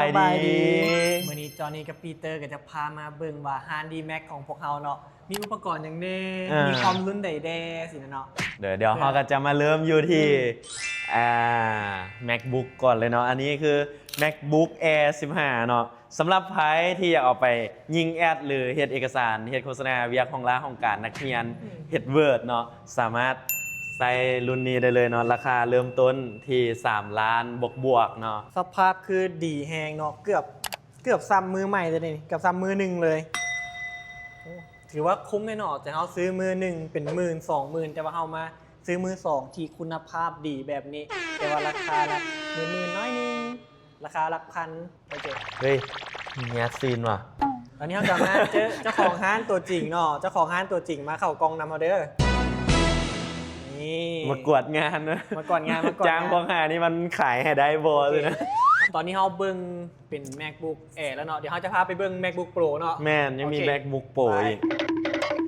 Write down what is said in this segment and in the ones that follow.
ສະບາຍດີ ມື້ນີ້ຈອນນີກັບປີເຕີກໍຈະພາມາເບິ່ງວ່າຮ້ານດີແມັກຂອງພວກເຮົາເນາະ ມີອຸປະກອນຫຍັງແດ່ ເອີ ມີຄອມລຸ້ນໃດແດ່ ຊີ້ນະເນາະ. ດຽວ ດຽວເຮົາກໍຈະມາເລີ່ມຢູ່ທີ່ ອືມ ອ່າ MacBook ກ່ອນເລີຍເນາະ. ອັນນີ້ຄື MacBook Air ສິບຫ້າເນາະ. ສຳລັບໃຜທີ່ຢາກເອົາໄປຍິງແອັດ ຫຼື ເຮັດເອກະສານ ເຮັດໂຄສະນາ ວຽກຫ້ອງລາຫ້ອງການນັກຮຽນ ອືມ ເຮັດ Word ເນາະ ສາມາດໃຊ້ລຸ້ນນີ້ໄດ້ເລີຍເນາະ. ລາຄາເລີ່ມຕົ້ນທີ່ສາມລ້ານບວກໆເນາະ. ສະພາບຄືດີແຮງເນາະ ເກືອບ ເກືອບສ່ຳມືໃໝ່ເລີຍນີ້ ເກືອບສ່ຳມືໜຶ່ງເລີຍ. ໂອ້ ຖືວ່າຄຸ້ມແນ່ເນາະ ແຕ່ເຮົາຊື້ມືໜຶ່ງເປັນໝື່ນ ສອງໝື່ນ ແຕ່ວ່າເຮົາມາຊື້ມືສອງທີ່ຄຸນນະພາບດີແບບນີ້ ແຕ່ວ່າລາຄາລະໝື່ນໆ ໜ້ອຍໜຶ່ງ ລາຄາຫຼັກພັນ. ໂອເຄ ເຮີ້ຍ ມີແຍດຊີນວ່ະ. ຕອນນີ້ເຮົາກໍມາເຈີເຈົ້າຂອງຮ້ານຕົວຈິງເນາະ ເຈົ້າຂອງຮ້ານຕົວຈິງມາເຂົ້າກ້ອງນຳເຮົາເດີ. ນີ້ ມາກວດງານນະ ມາກວດງານ ມາກວດງານ ຈ້າງພວກຫານີ້ມັນຂາຍໃຫ້ໄດ້ບໍ່ ໂອເຄ ຊິນະ. ຕອນນີ້ເຮົາເບິ່ງເປັນ MacBook Air ແລ້ວເນາະ ດຽວເຮົາຈະພາໄປເບິ່ງ MacBook Pro ເນາະ. ແມ່ນ ຍັງມີ ໂອເຄ MacBook Pro ໄປອີກ.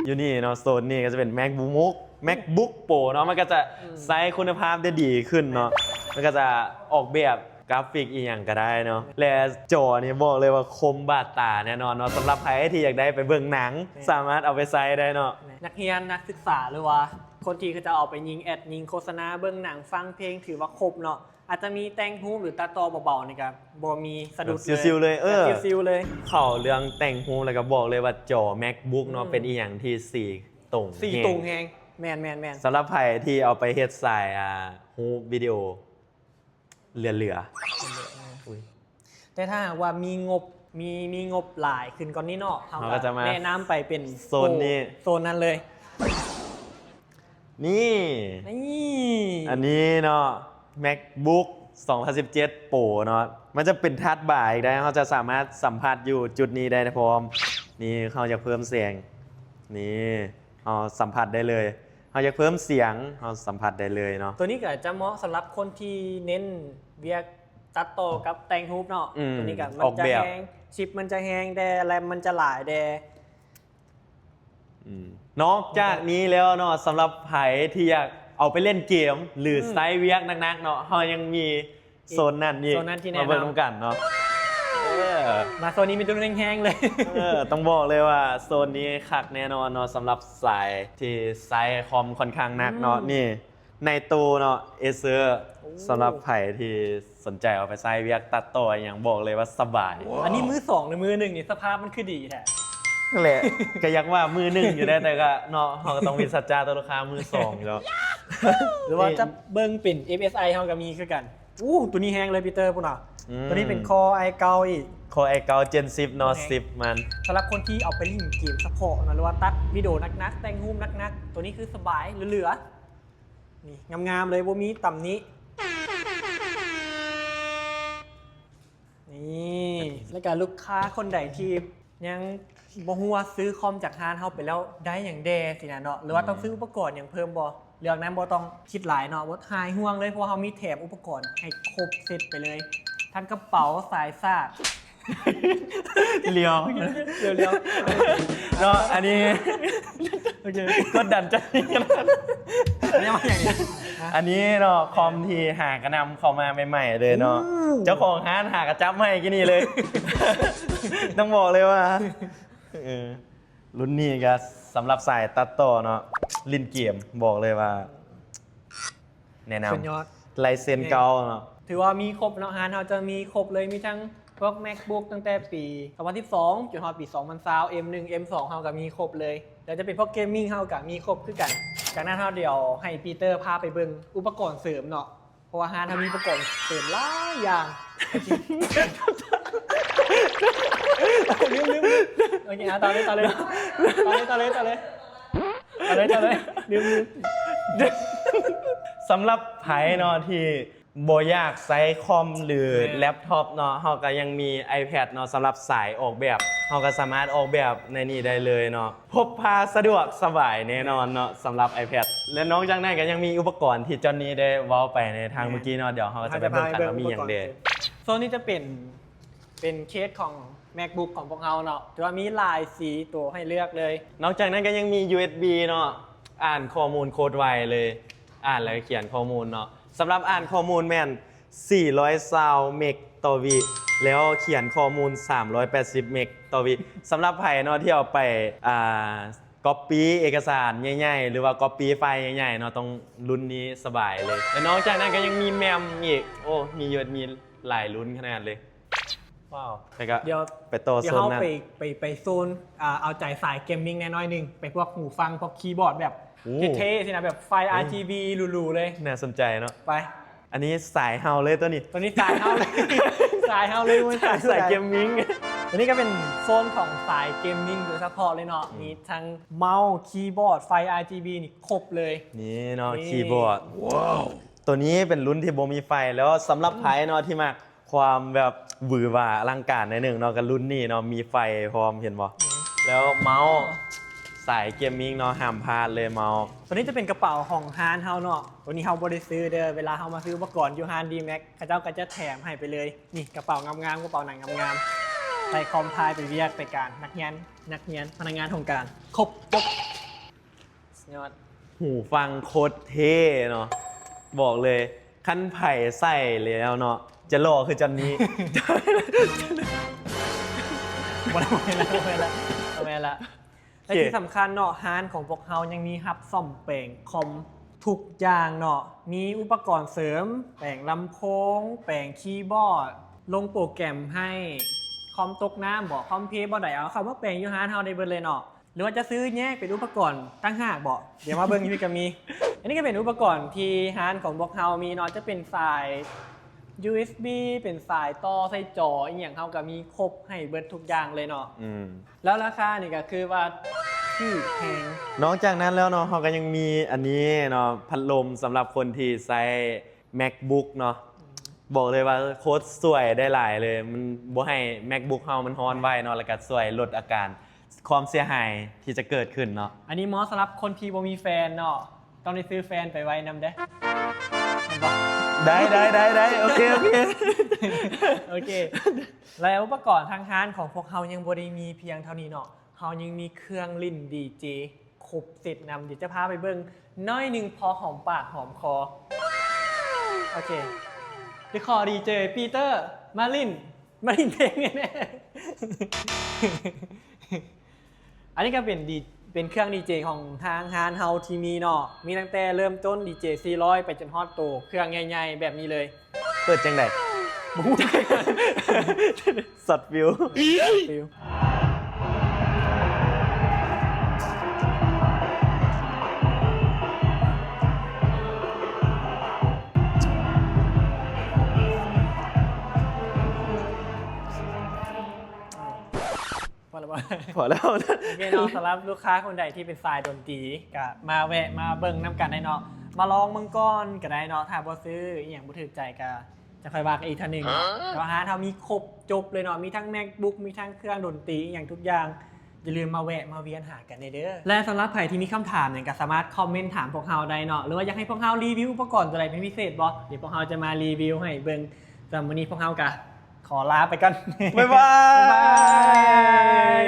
ຢູ່ນີ້ເນາະ ໂຊນນີ້ກໍຈະເປັນ MacBook MacBook Pro ເນາະ ມັນກໍຈະ ອືມ ໃຊ້ຄຸນນະພາບໄດ້ດີຂຶ້ນເນາະ ມັນກໍຈະອອກແບບ ກຣາຟິກອີ່ຫຍັງກໍໄດ້ເນາະ ແລະ ຈໍນີ້ບອກເລີຍວ່າຄົມບາດຕາແນ່ນອນເນາະ. ສຳລັບໃຜທີ່ຢາກໄດ້ໄປເບິ່ງໜັງ ແມ່ນ ສາມາດເອົາໄປໃຊ້ໄດ້ເນາະ. ແມ່ນ ນັກຮຽນ ນັກສຶກສາ ຫຼືວ່າຄົນທີ່ເຂົາເຈົ້າເອົາໄປຍິງແອັດ ຍິງໂຄສະນາ ເບິ່ງໜັງ ຟັງເພງ ຖືວ່າຄົບເນາະ. ອາດຈະມີແຕ່ງຮູບ ຫຼື ຕັດຕໍ່ເບົາໆ ນີ້ກໍບໍ່ມີສະດຸດເລີຍ ຊິວໆເລີຍ. ເອີ ຊິວໆເລີຍ. ເຂົ້າເລື່ອງແຕ່ງຮູບ ແລ້ວກໍບອກເລີຍວ່າຈໍ MacBook ເນາະ ອືມ ເປັນອີ່ຫຍັງທີ່ສີຕົງ ສີຕົງແຮງ. ແມ່ນໆໆ. ສຳລັບໃຜທີ່ເອົາໄປເຮັດສາຍ ອ່າ ຮູບວິດີໂອ ເຫຼືອໆ ແມ່ນ ອຸ້ຍ ແຕ່ຖ້າຫາກວ່າມີງົບ ມີ ມີງົບຫຼາຍຂຶ້ນກວ່ານີ້ເນາະ ເຮົາ ເຮົາກໍ ກໍຈະມາແນະນຳໄປເປັນໂຊນນີ້ ໂຊນນັ້ນເລີຍ. ນີ້ ນີ້ ອັນນີ້ເນາະ MacBook ສອງພັນສິບເຈັດ Pro ເນາະ ມັນຈະເປັນທັດບາອີກໄດ໋ ເຮົາຈະສາມາດສຳຜັດຢູ່ຈຸດນີ້ໄດ້ພ້ອມ. ນີ້ ເຮົາຢາກເພີ່ມແສງ ນີ້ ເຮົາສຳຜັດໄດ້ເລີຍ ເຮົາຢາກເພີ່ມສຽງ ເຮົາສຳຜັດໄດ້ເລີຍເນາະ. ຕົວນີ້ກໍຈະເໝາະສຳລັບຄົນທີ່ເນັ້ນວຽກຕັດຕໍ່ກັບແຕ່ງຮູບເນາະ. ອືມ ຕົວນີ້ກໍມັນຈະແຮງ ຊິບມັນຈະແຮງແດ່ ແຣມມັນຈະຫຼາຍແດ່. ອືມ ນອກຈາກນີ້ແລ້ວເນາະ ສຳລັບໃຜທີ່ຢາກເອົາໄປຫຼິ້ນເກມ ຫຼື ອືມ ໃຊ້ວຽກໜັກໆເນາະ ເຮົາຍັງມີ ໂຊນນັ້ນອີກ ໂຊນນັ້ນທີ່ແນະນຳ ມາເບິ່ງນຳກັນເນາະ. ເອີ ມາໂຊນນີ້ມີແຕ່ລຸ້ນແຮງໆເລີຍ. ເອີ ຕ້ອງບອກເລີຍວ່າໂຊນນີ້ຄັກແນ່ນອນເນາະ ສຳລັບສາຍທີ່ໃຊ້ຄອມຄ່ອນຂ້າງໜັກເນາະ. ອືມ ນີ້ Nitro ເນາະ Acer ໂອ້ ສຳລັບໃຜທີ່ສົນໃຈເອົາໄປໃຊ້ວຽກຕັດຕໍ່ອີ່ຫຍັງ ບອກເລີຍວ່າສະບາຍ. ອັນນີ້ມືສອງ ຫຼື ມືໜຶ່ງນີ້ ສະພາບມັນຄືດີແທ້? ນັ້ນແຫຼະ ກໍຢາກວ່າມືໜຶ່ງຢູ່ໄດ໋ ແຕ່ກໍເນາະ ເຮົາກໍຕ້ອງມີສັດຈະຕໍ່ລູກຄ້າ ມືສອງຢູ່ແລ້ວ. ຫຼືວ່າຈະເບິ່ງເປັນ FSI ເຮົາກໍມີຄືກັນ. ໂອ້ ຕົວນີ້ແຮງເລີຍ ປີເຕີ ພຸ້ນນະ. ອືມ ຕົວນີ້ເປັນ Core i ເກົ້າອີກ Core i ເກົ້າ Gen ສິບເນາະ ສິບມັນ. ສຳລັບຄົນທີ່ເອົາໄປຫຼິ້ນເກມສະເພາະນະ ຫຼືວ່າຕັດວິດີໂອໜັກໆ ແຕ່ງຮູບໜັກໆ ຕົວນີ້ຄືສະບາຍເຫຼືອໆ. ນີ້ງາມໆເລີຍ ບໍ່ມີຕຳໜິ. ນີ້ ແລ້ວກະລູກຄ້າຄົນໃດທີ່ຍັງບໍ່ຮູ້ວ່າຊື້ຄອມຈາກຮ້ານເຮົາໄປແລ້ວໄດ້ຫຍັງແດ່ຊີ້ນະເນາະ ຫຼືວ່າຕ້ອງຊື້ອຸປະກອນຫຍັງເພີ່ມບໍ່ ເລື່ອງນັ້ນບໍ່ຕ້ອງຄິດຫຼາຍເນາະ ບໍ່ຫາຍຫ່ວງເລີຍ ເພາະວ່າເຮົາມີແຖມອຸປະກອນໃຫ້ຄົບເຊັດໄປເລີຍ ທັງກະເປົາ ສາຍສາກ ຫຼຽວ ຫຼຽວໆ ເນາະ ອັນນີ້ ໂອເຄ ກົດດັນຈັກນິດ ອັນນີ້ມາຫຍັງນີ້ ອັນນີ້ເນາະ ຄອມທີ່ຫາກະນຳເຂົ້າມາໃໝ່ໆເລີຍເນາະ ໂອ້ ເຈົ້າຂອງຮ້ານຫາກະຈັບໃໝ່ກີ້ນີ້ເລີຍ ຕ້ອງບອກເລີຍວ່າ ເອີ ລຸ້ນນີ້ກະສຳລັບສາຍຕັດຕໍ່ເນາະ ຫຼິ້ນເກມ ບອກເລີຍວ່າ ແນະນຳ ສຸດຍອດ ລາຍເຊັນເກົ່າເນາະ ຖືວ່າມີຄົບເນາະ ຮ້ານເຮົາຈະມີຄົບເລີຍ ມີທັງພວກ MacBook ຕັ້ງແຕ່ປີສອງພັນສິບສອງ ຈົນຮອດປີສອງພັນຊາວ M ໜຶ່ງ M ສອງ ເຮົາກໍມີຄົບເລີຍ ແລ້ວຈະເປັນພວກ Gaming ເຮົາກໍມີຄົບຄືກັນ ຈາກນັ້ນເຮົາດຽວໃຫ້ປີເຕີພາໄປເບິ່ງອຸປະກອນເສີມເນາະ ເພາະວ່າຮ້ານເຮົາມີອຸປະກອນເສີມຫຼາຍຢ່າງ ລືມໆ ໂອເຄ ອ່ະ ຕໍ່ເລີຍ ຕໍ່ເລີຍ ຕໍ່ເລີຍ ຕໍ່ເລີຍ ຕໍ່ເລີຍ ລືມໆ ສຳລັບໃຜເນາະທີ່ບໍ່ຢາກໃຊ້ຄອມ ຫຼື ແລັບທັອບເນາະ ເຮົາກໍຍັງມີ iPad ເນາະ ສຳລັບສາຍອອກແບບ ເຮົາກໍສາມາດອອກແບບໃນນີ້ໄດ້ເລີຍເນາະ ພົກພາສະດວກສະບາຍແນ່ນອນເນາະ ສຳລັບ iPad ແລະ ນອກຈາກນັ້ນກໍຍັງມີອຸປະກອນທີ່ຈອນນີໄດ້ເວົ້າໄປໃນທາງເມື່ອກີ້ເນາະ ດຽວເຮົາກໍຈະໄປເບິ່ງກັນວ່າມີຫຍັງແດ່. ໂຊນນີ້ຈະເປັນ ເປັນເຄສຂອງ MacBook ຂອງພວກເຮົາເນາະ ຖືວ່າມີຫຼາຍສີໂຕໃຫ້ເລືອກເລີຍ. ນອກຈາກນັ້ນກໍຍັງມີ USB ເນາະ ອ່ານຂໍ້ມູນໂຄດໄວເລີຍ ອ່ານແລ້ວຂຽນຂໍ້ມູນເນາະ. ສຳລັບອ່ານຂໍ້ມູນແມ່ນສີ່ຮ້ອຍຊາວເມັກ ຕໍ່ວິ ແລ້ວຂຽນຂໍ້ມູນສາມຮ້ອຍແປດສິບເມັກຕໍ່ວິ. ສຳລັບໃຜເນາະທີ່ເອົາໄປ ອ່າ ກັອບປີ້ເອກະສານໃຫຍ່ໆ ຫຼືວ່າກັອບປີ້ໄຟລ໌ໃຫຍ່ໆເນາະ ຕ້ອງລຸ້ນນີ້ສະບາຍເລີຍ. ແລະນອກຈາກນັ້ນກໍຍັງມີແມມອີກ ໂອ້ ມີເຍອະ ມີຫຼາຍລຸ້ນຂະໜາດເລີຍ. ວ້າວ ແລ້ວກໍ ດຽວ ໄປຕໍ່ ດຽວ ໂຊນ ເຮົາ ນັ້ນ ໄປ ໄປ ໄປໂຊນ ອ່າ ເອົາໃຈສາຍເກມມິງແດ່ໜ້ອຍໜຶ່ງ ໄປພວກຫູຟັງ ພວກຄີບອດແບບ ໂອ້ ເທ່ໆ ຊີ້ນະ ແບບໄຟ ໂອ້ ອາຣ໌ຈີບີ ຫຼູໆ ເລີຍ. ໜ້າສົນໃຈເນາະ. ໄປ ອັນນີ້ສາຍເຮົາເລີຍໂຕນີ້ ໂຕນີ້ສາຍເຮົາເລີຍ ສາຍເຮົາເລີຍ ສາຍ ສາຍເກມມິງ. ໂຕນີ້ກໍເປັນໂຊນຂອງສາຍເກມມິງໂດຍສະເພາະເລີຍເນາະ ອືມ ມີທັງເມົາ ຄີບອດ ໄຟ ອາຣ໌ຈີບີ ນີ້ຄົບເລີຍ. ນີ້ເນາະ ນີ້ ຄີບອດ ວ້າວ ໂຕນີ້ເປັນລຸ້ນທີ່ບໍ່ມີໄຟ. ແລ້ວສຳລັບໃຜເນາະທີ່ມັກຄວາມແບບຫວືຫວາອະລັງການໜ້ອຍໜຶ່ງເນາະ ກໍລຸ້ນນີ້ເນາະ ມີໄຟພ້ອມ ເຫັນບໍ່? ອືມ ແລ້ວເມົາ ສາຍເກມມິງເນາະ ຫ້າມພາດເລີຍເມົາ. ໂຕນີ້ຈະເປັນກະເປົາຂອງຮ້ານເຮົາເນາະ ໂຕນີ້ເຮົາບໍ່ໄດ້ຊື້ເດີ້ ເວລາເຮົາມາຊື້ອຸປະກອນຢູ່ຮ້ານດີແມັກ ເຂົາເຈົ້າກໍຈະແຖມໃຫ້ໄປເລີຍ. ນີ້ກະເປົາງາມໆ ກະເປົາໜັງງາມໆ ໃສ່ຄອມພາຍໄປວຽກໄປການ ນັກຮຽນ ນັກຮຽນ ພະນັກງານຫ້ອງການ ຄົບຈົບ. ສຸດຍອດ ຫູຟັງໂຄດເທ່ເນາະ ບອກເລີຍ ຄັນໃຜໃສ່ແລ້ວເນາະ ຈະຫຼໍ່ຄືຈອນນີ້. ບໍ່ໄດ້ ບໍ່ແມ່ນລະ ບໍ່ແມ່ນລະ ບໍ່ແມ່ນລະ. ແລະ ໂອເຄ ທີ່ສຳຄັນເນາະ ຮ້ານຂອງພວກເຮົາຍັງມີຮັບສ້ອມແປງຄອມທຸກຢ່າງເນາະ ມີອຸປະກອນເສີມ ແປງລຳໂພງ ແປງຄີບອດ ລົງໂປຣແກຣມໃຫ້. ຄອມຕົກນ້ຳບໍ ຄອມເພບໍ່ໄດ້ ເອົາເຂົ້າມາແປງຢູ່ຮ້ານເຮົາໄດ້ເບິດເລີຍເນາະ. ຫຼືວ່າຈະຊື້ແຍກເປັນອຸປະກອນຕ່າງຫາກບໍ? ດຽວມາເບິ່ງຢູ່ນີ້ກໍມີ. ອັນນີ້ກໍເປັນອຸປະກອນທີ່ຮ້ານຂອງພວກເຮົາມີເນາະ ຈະເປັນສາຍຢູເອັສບີ ເປັນສາຍຕໍ່ໃສ່ຈໍ ອີ່ຫຍັງເຮົາກໍມີຄົບໃຫ້ເບິດທຸກຢ່າງເລີຍເນາະ. ອືມ ແລ້ວລາຄານີ້ກໍຄືວ່າຖືກແຮງ. ນອກຈາກນັ້ນແລ້ວເນາະ ເຮົາກໍຍັງມີອັນນີ້ເນາະ ພັດລົມສຳລັບຄົນທີ່ໃຊ້ MacBook ເນາະ ອືມ ບອກເລີຍວ່າໂຄດຊ່ວຍໄດ້ຫຼາຍເລີຍ ມັນບໍ່ໃຫ້ MacBook ເຮົາມັນຮ້ອນໄວເນາະ ແລ້ວກໍຊ່ວຍລົດອາການຄວາມເສຍຫາຍທີ່ຈະເກີດຂຶ້ນເນາະ. ອັນນີ້ເໝາະສຳລັບຄົນທີ່ບໍ່ມີແຟນເນາະ ຕ້ອງໄດ້ຊື້ແຟນໄປໄວ້ນຳເດ້ ແມ່ນບໍ່? ໄດ້ ໄດ້ ໄດ້ ໄດ້ ໂອເຄ ໂອເຄ ໂອເຄ. ແລະ ອຸປະກອນທາງຮ້ານຂອງພວກເຮົາຍັງບໍ່ໄດ້ມີພຽງເທົ່ານີ້ເນາະ ເຮົາຍັງມີເຄື່ອງຫຼິ້ນດີເຈຄົບເຊັດນຳ ດຽວຈະພາໄປເບິ່ງໜ້ອຍໜຶ່ງ ພໍຫອມປາກຫອມຄໍ. ໂອເຄ ໄປຂໍດີເຈປີເຕີມາຫຼິ້ນ ມາຫຼິ້ນເພງແດ່. ອັນນີ້ກໍເປັນດີ ເປັນເຄື່ອງດີເຈຂອງທາງຮ້ານເຮົາທີ່ມີເນາະ ມີຕັ້ງແຕ່ເລີ່ມຕົ້ນດີເຈສີ່ຮ້ອຍ ໄປຈົນຮອດໂຕເຄື່ອງໃຫຍ່ໆແບບນີ້ເລີຍ. ເປີດຈັ່ງໃດ? ບໍ່ຮູ້ຈັກ. ຊັອດຟິວ ຊັອດຟິວ. ພໍແລ້ວບໍ່? ພໍແລ້ວ. ໂອເຄເນາະ ສຳລັບລູກຄ້າຄົນໃດທີ່ເປັນສາຍດົນຕີ ກະມາແວະມາເບິ່ງນຳກັນໄດ້ເນາະ ມາລອງເບິ່ງກ່ອນກໍໄດ້ເນາະ ຖ້າບໍ່ຊື້ ອີ່ຫຍັງບໍ່ຖືກໃຈກະ ຈະຄ່ອຍວ່າກັນອີກເທື່ອໜຶ່ງເນາະ. ແຕ່ວ່າຮ້ານເຮົາມີຄົບຈົບເລີຍເນາະ ມີທັງ MacBook ມີທັງເຄື່ອງດົນຕີ ອີ່ຫຍັງທຸກຢ່າງ. ຢ່າລືມມາແວະມາວຽນຫາກັນແດ່ເດີ. ແລະ ສຳລັບໃຜທີ່ມີຄຳຖາມຫຍັງກໍສາມາດຄອມເມັນຖາມພວກເຮົາໄດ້ເນາະ ຫຼືວ່າຢາກໃຫ້ພວກເຮົາຣີວິວອຸປະກອນຕົວໃດເປັນພິເສດບໍ່? ດຽວພວກເຮົາຈະມາຣີວິວໃຫ້ເບິ່ງ. ສຳລັບມື້ນີ້ພວກເຮົາກໍຂໍລາໄປກ່ອນ ບາຍບາຍ ບາຍບາຍ.